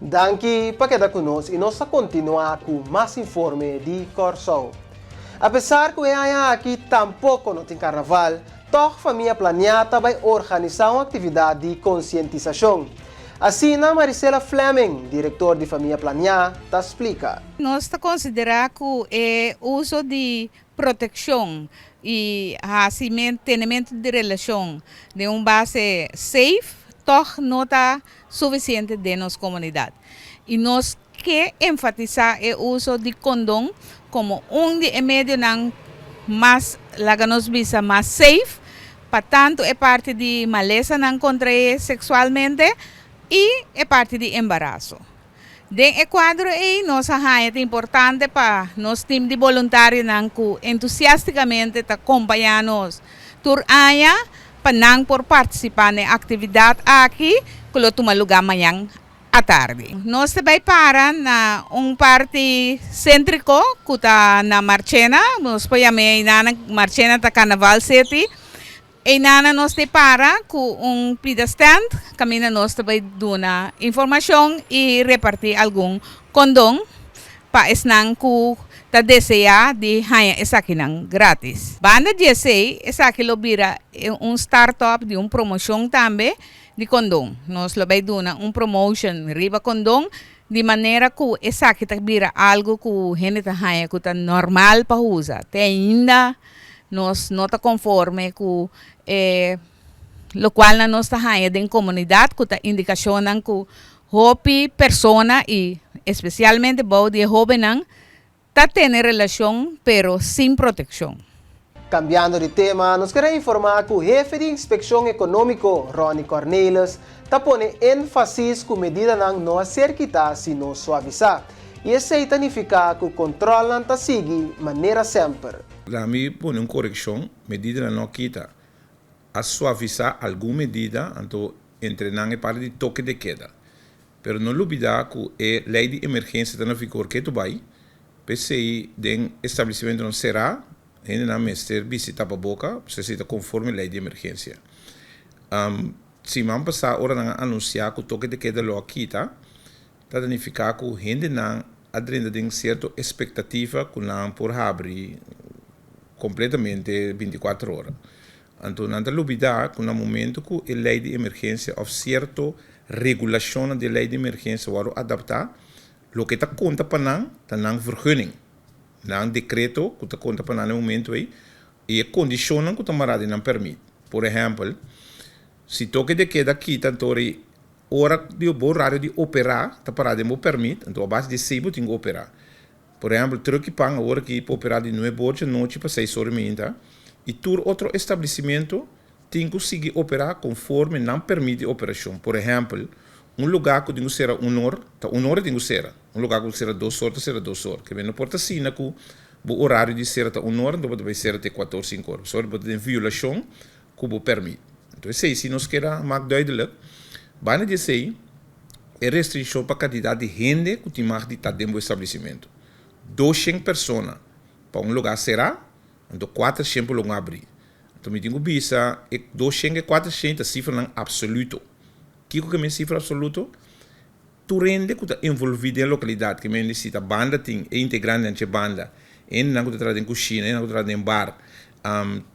Danki pa keda ku nos i nos ta kontinuá ku mas informe di Kòrsou. Apesar ku e aña aki tampoko no tin karnaval, tòg Famia Planiá ta bai organisá un aktividat di konsientisashon. Asina Marisela Fleming, direktor di Famia Planiá, ta splika. Nos ta konsiderá ku e uso di protekshon i hasi tenementu di relashon den un base safe tòg no ta sufisiente den nos komunidat i nos ke enfatisá e uso di kondon komo un di e medionan mas, laga nos bisa, mas safe pa tantu e parti di malesanan kontraé seksualmente i e parti di embaraso. Den e kuadro ei nos a haña ta importante pa nos tim di boluntarionan ku entusiastikamente ta kompañá nos tur aña pa nan por partisipá na e aktividat aki ku lo tuma lugá mañan atardi. Nos ta bai para na un parti séntriko ku ta na Marchena, nos por yam'é einan Marchena ta Carnaval City. Einan nos ta para ku un pida stand kaminda nos ta bai duna informashon i repartí algun kondon pa esnan ku ta deseá di haña esakinan grátis. Banda di esei, esaki lo bira un startup di un promoshon tambe di kondon. Nos lo bai duna un promotion riba kondon di manera ku esaki ta bira algu ku hende ta haña ku ta normal pa usa. Te ainda Nos no ta konforme ku e lokualnan nos ta haña den komunidat ku ta indikashonnan ku hopi persona i espesialmente bou di e hóbennan ta tene relashon pero sin protekshon. Kambiando di tema, nos kere informá ku hefe di Inspekshon Ekonómiko, Ronnie Cornelis, ta pone énfasis ku medidanan no a ser kitá sino suavisá. I esei ta nifiká ku kontròlnan ta sigui manera semper. Lami pone un korekshon, medidanan no a kita. A suavisá algun medida, anto entre nan e parti di toke de keda. Pero no lubidá ku e lei di emergensia ta na vigor ketu bai, p'esei den establesimentonan será hendenan mester bisti tapaboka, pasobra esei ta konforme lei di emergensia. Siman pasá ora nan a anunsiá ku toke de keda lo a kita, ta nifiká ku hendenan a drenta den sierto espektativa ku nan por habri kompletamente bintikuater ora. Anto nan ta lubidá ku na momentu ku e lei di emergensia òf sierto regulashonnan di e lei di emergensia wòrdu adaptá, loke ta konta pa nan ta nan vergunning, nan dekreto ku ta konta pa nan na e momentu ei i e kondishonnan ku ta mará den nan pèrmit. Por ehèmpel, si toke de keda kita anto ri Ora di bo orario di operá ta pará den bo pèrmit, anto a base di esei bo tin ku operá. Por ehèmpel, trùk i pan awor aki por operá di nuebe or djanochi pa seis or i meinta, i tur otro establesimentu tin ku sigui operá konforme nan pèrmit di operashon. Por ehèmpel, un lugá ku tin ku sera un or, ta un or e tin ku sera. Un lugá ku sera dos or, ta sera dos or. Kebé no por ta asina ku bo orario di sera ta un or, anto bo ta bai sera te kuater or, sinku or. Pasobra bo ta den violashon ku bo pèrmit. Anto esei si nos keda mak duidelik. Banda di esei, e restrikshon pa kantidat di hende ku tin mag di ta den bo establesimentu. Doshen persona pa un lugá será, anto kuatershen pa lugá abrí. Anto mi tin ku bisa e doshen ku e kuatershen ta sifranan apsoluto. Kiko ke men sifra apsoluto? Tur hende ku ta envolví den lokalidat, ke men di si ta banda tin e integrantenan dje banda, hendenan ku ta traha den kushina, hendenan ku ta traha den bar,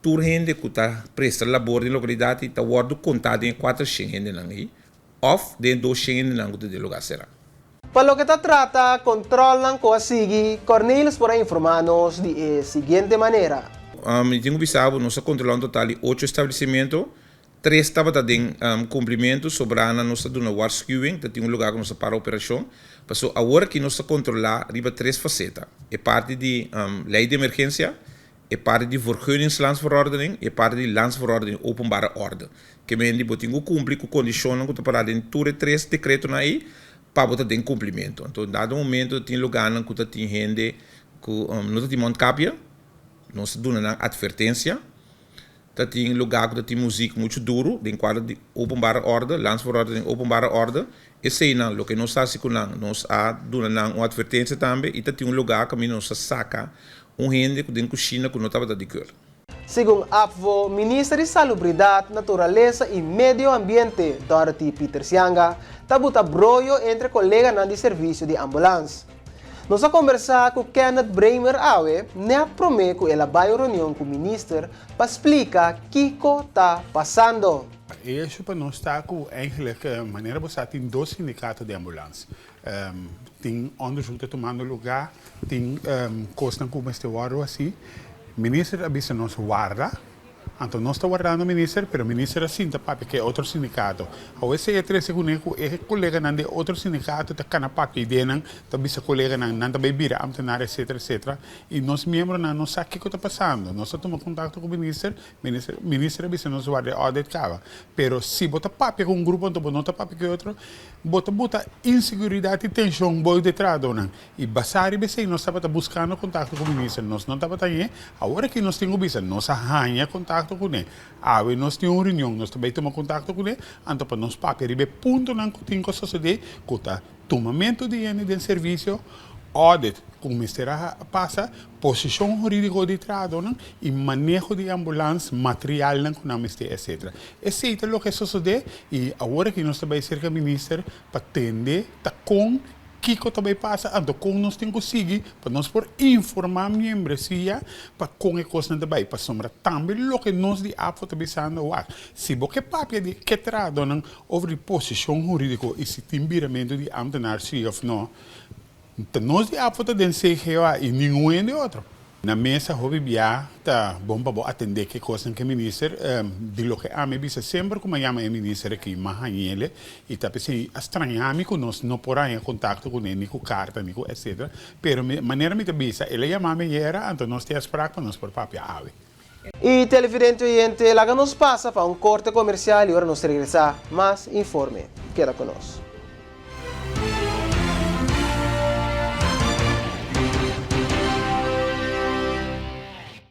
tur hende ku ta presta labor den lokalidat ei ta wòrdu kontá den e kuatershen hendenan ei òf den e doshen hendenan ku ta den lugá será. Pa loke ta trata kontròlnan ku a sigui, Cornelis por a informá nos di e siguiente manera. Mi tin ku bisa bo, nos a kontrolá un total di ocho establesimentu. Tres tabata den kumplimentu, sobranan nos ta duna warskuwing, ta tin un lugá ku nos ta para operashon. Paso awor aki nos ta kontrolá riba tres faseta, e parti di lei di emergensia, e parti di vergunningslandsverordening i e parti di landsverordening openbare orde. Ke mende bo tin ku kumpli ku kondishonnan ku ta pará den tur e tres dekretonan ei pa bo ta den kumplimentu. Anto dado momento tin lugánan ku ta tin hende ku no ta tin mondkapje, nos ta duna nan atvertensia. Ta tin lugá ku ta tin muzik muchu duru den kuadro di openbare orde, landsverordening openbare orde. Eseinan, loke nos ta hasi ku nan, nos a duna nan un atvertensia tambe i ta tin un lugá kaminda nos ta saka un hende ku den kushina ku no tabata di keur. Segun ABVO, Minister di Salubridat, Naturalesa i Medio Ambiente, Dorothy Pietersz-Janga, ta buta broyo entre koleganan di servisio di ambulans. Nos a kombersá ku Kenneth Bremer awe nèt promé ku el a bai un reunion ku minister pa splika kiko ta pasando. E hecho pa nos ta ku eigenlijk manera bo sa tin dos sindikato di ambulans. Tin onderzoek ta tumando lugá, tin kosnan ku mester wòrdu hasi. Minister a bisa nos warda. Anto nos ta wardando minister, pero minister a sinta papia ku e otro sindikato. Awor esei a trese kuné ku e koleganan di e otro sindikato ta kana papia ideanan, ta bisa koleganan nan ta bai bira amtenar etcetera etcetera. I nos miembronan no sa kiko ta pasando. Nos a tuma kontakto ku minister, minister minister a bisa nos warda e audit kaba. Pero si bo ta papia ku un grupo anto bo no ta papia ku e otro, bo ta buta inseguridat i tenshon bou di e trahadónan. I basá riba esei nos tabata buskando kontakto ku minister, nos no tabata hañ'é. Awor aki nos tin ku bisa, nos a haña kontakto kuné. Awe nos tin un reunion, nos ta bai tuma kontakto kuné, anto pa nos papia riba e puntonan ku tin ku a sosodé, ku ta tumamentu di hende den servisio, audit ku mester a pasa, posishon hurídiko di trahadónan i maneho di ambulans, materialnan ku nan mester, etcetera. Esei ta loke a sosodé i awor aki nos ta bai serka minister pa tende ta kon Kiko ta bai pasa anto kon nos tin ku sigui pa nos por informá miembresia pa kon e kosnan ta bai? Pasobra tambe loke nos di APFO ta bisando wak, si bo ke papia di ke trahadonan over di posishon hurídiko i si tin biramentu di ámtenar si òf no, ta nos di APFO ta den CGOA i ningun hende otro. Na mesa hopi bia ta bon pa bo atendé ke kosnan ke minister di loke ami bisa semper ku mi a yama e minister aki m'a hañ'ele i ta p'esei a straña mi ku nos no por haña kontakto kuné ni ku karta ni ku etcetera pero mi manera mi ta bisa el a yama mi ayera anto nos tin afsprak pa nos por papia awe. I televidente oyente laga nos pasa pa un korte komersial i ora nos regresá mas informe. Keda ku nos.